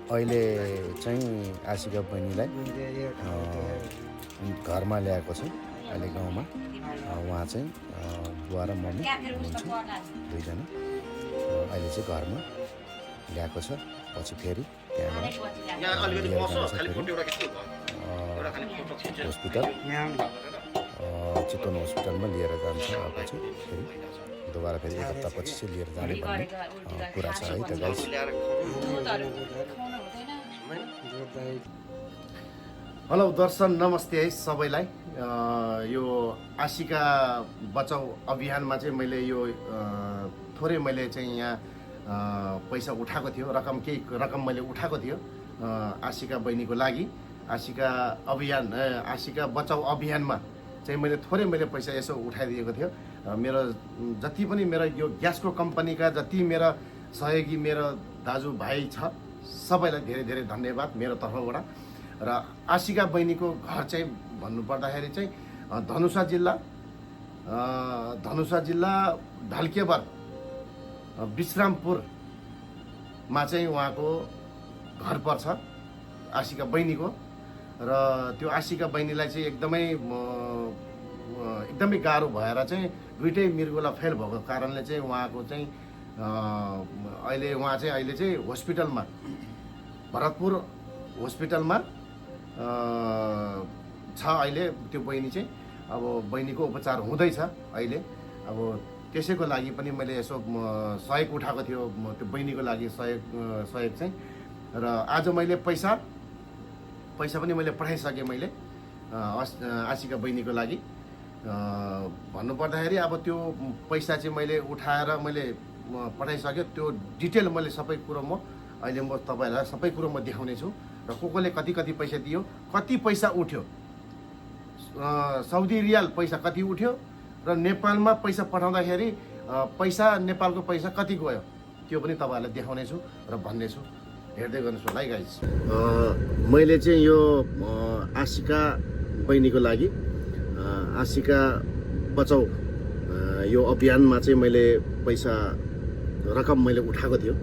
अहिले चाहिँ आशिका बहिनीलाई घरमा ल्याएको छ। अहिले गाउँमा उहाँ चाहिँ बुवा र मम्मी हुनुहुन्छ दुईजना। अहिले चाहिँ घरमा ल्याएको छ। पछि फेरि त्यहाँबाट हस्पिटल चितवन हस्पिटलमा लिएर जान्छ। अब चाहिँ फेरि दोबारा फेरि एक हप्तापछि चाहिँ लिएर जाने भन्ने कुरा छ है त गाइस। हेलो दर्शन, नमस्ते है सबैलाई। यो आशिका बचाउ अभियानमा चाहिँ मैले यो थोरै मैले चाहिँ यहाँ पैसा उठाएको थियो, केही रकम मैले उठाएको थियो आशिका बहिनीको लागि। आशिका बचाउ अभियानमा चाहिँ मैले पैसा यसो उठाइदिएको थियो। मेरो जति पनि मेरो यो ग्यासको कम्पनीका जति मेरा सहयोगी मेरो दाजुभाइ छ सबैलाई धेरै धेरै धन्यवाद मेरो तर्फबाट। र आशिका बहिनीको घर चाहिँ भन्नुपर्दाखेरि चाहिँ धनुषा जिल्ला ढल्केबर विश्रामपुरमा चाहिँ उहाँको घर पर्छ आशिका बहिनीको। र त्यो आशिका बहिनीलाई चाहिँ एकदमै गाह्रो भएर चाहिँ दुइटै मृगुला फेल भएको कारणले चाहिँ उहाँको चाहिँ अहिले चाहिँ हस्पिटलमा भरतपुर हस्पिटलमा छ अहिले त्यो बहिनी चाहिँ। अब बहिनीको उपचार हुँदैछ अहिले। अब त्यसैको लागि पनि मैले यसो सहयोग उठाएको थियो त्यो बहिनीको लागि सहयोग चाहिँ। र आज मैले पैसा पनि मैले पठाइसकेँ मैले आशिका बहिनीको लागि। भन्नुपर्दाखेरि अब त्यो पैसा चाहिँ मैले उठाएर मैले पठाइसकेँ। त्यो डिटेल मैले सबै कुरो म तपाईँहरूलाई सबै कुरो म देखाउने छु। र कोले कति पैसा दियो, कति पैसा उठ्यो, साउदी रियाल पैसा कति उठ्यो र नेपालमा पैसा पठाउँदाखेरि नेपालको पैसा कति गयो त्यो पनि तपाईँहरूलाई देखाउने छु र भन्ने छु। हेर्दै गर्नुहोस् होला है गाइस। मैले चाहिँ यो आशिका बहिनीको लागि आशिका बचाउ यो अभियानमा चाहिँ मैले रकम मैले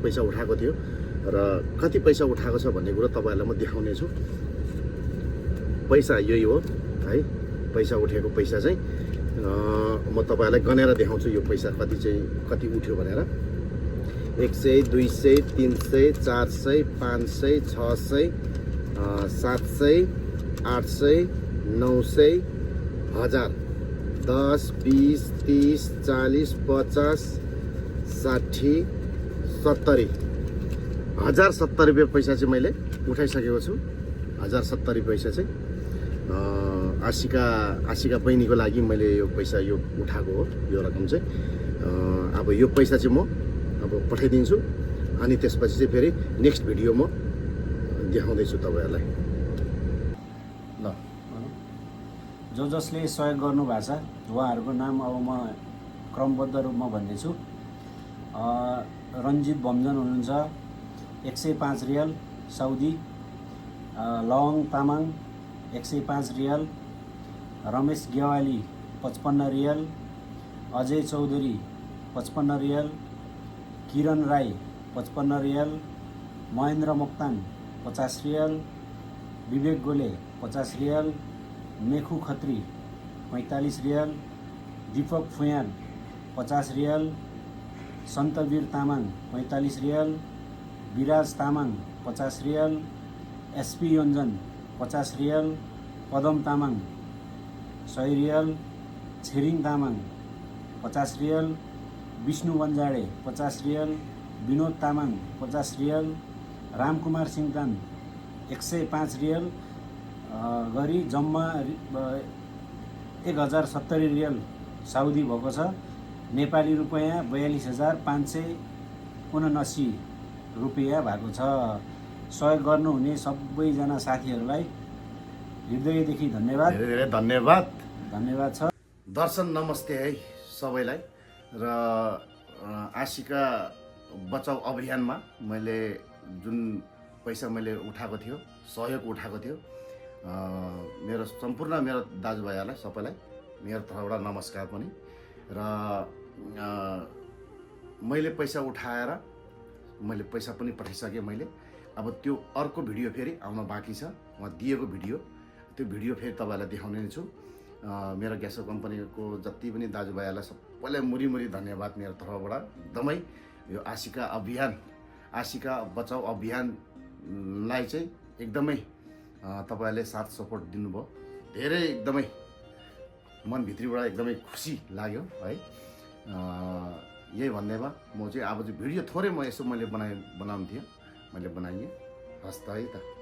पैसा उठाएको थियो र कति पैसा उठाएको छ भन्ने कुरो तपाईँहरूलाई म देखाउने छु। पैसा यही हो है। पैसा उठेको पैसा चाहिँ म तपाईँहरूलाई गनेर देखाउँछु यो पैसा कति उठ्यो भनेर। 100, 200, 300, 400, 500, 600, 700, 800, 900, 1000, 10, 20, 30, 40, 50, 60, 70, 1070 रुपियाँ पैसा चाहिँ मैले उठाइसकेको छु। 1070 पैसा चाहिँ आशिका बहिनीको लागि मैले यो पैसा उठाएको हो। यो रकम चाहिँ अब यो पैसा चाहिँ म अब पठाइदिन्छु। अनि त्यसपछि चाहिँ फेरि नेक्स्ट भिडियो म देखाउँदैछु तपाईँहरूलाई। ल, जसले सहयोग गर्नुभएको छ उहाँहरूको नाम अब म क्रमबद्ध रूपमा भन्दैछु। रञ्जित भम्जन हुनुहुन्छ 105 रियल साउदी। लवङ तामाङ 105 रियल। रमेश गेवाली 55 रियल। अजय चौधरी 55 रियल। किरण राई 55 रियल। महेन्द्र मोक्तान 50 रियल। विवेक गोले 50 रियल। मेखु खत्री 45 रियल। दीपक फुयान 50 रियल। सन्तवीर तामाङ 45 रियल। विराज तामाङ 50 रियल। एसपी योन्जन 50 रियल। पदम तामाङ 100 रियल। छिरिङ तामाङ 50 रियल। विष्णु बन्जाडे 50 रियल। विनोद तामाङ 50 रियल। रामकुमार सिंहतान 105 रियल गरी जम्मा 1070 रियल साउदी भएको छ। नेपाली रुपैयाँ 42,579 रुपैयाँ भएको छ। सहयोग गर्नुहुने सबैजना साथीहरूलाई हृदयदेखि धन्यवाद। धेरै धन्यवाद छ। दर्शन नमस्ते है सबैलाई। र आशिका बचाउ अभियानमा मैले जुन पैसा मैले उठाएको थियो, सहयोग उठाएको थियो, मेरो सम्पूर्ण मेरो दाजुभाइहरूलाई सबैलाई मेरो तर्फबाट नमस्कार पनि। र मैले पैसा उठाएर मैले पैसा पनि पठाइसकेँ मैले। अब त्यो अर्को भिडियो फेरि आउन बाँकी छ, उहाँ दिएको भिडियो, त्यो भिडियो फेरि तपाईँहरूलाई देखाउने नै छु। मेरो ग्यासो कम्पनीको जति पनि दाजुभाइहरूलाई सबैलाई मुरी धन्यवाद मेरो तर्फबाट। एकदमै यो आशिका बचाउ अभियानलाई चाहिँ एकदमै तपाईँहरूले साथ सपोर्ट दिनुभयो। धेरै एकदमै मनभित्रीबाट एकदमै खुसी लाग्यो है। यही भन्दैमा म चाहिँ अब चाहिँ भिडियो थोरै म यसो मैले बनाउनु थियो, मैले बनाएँ। हस् त है त।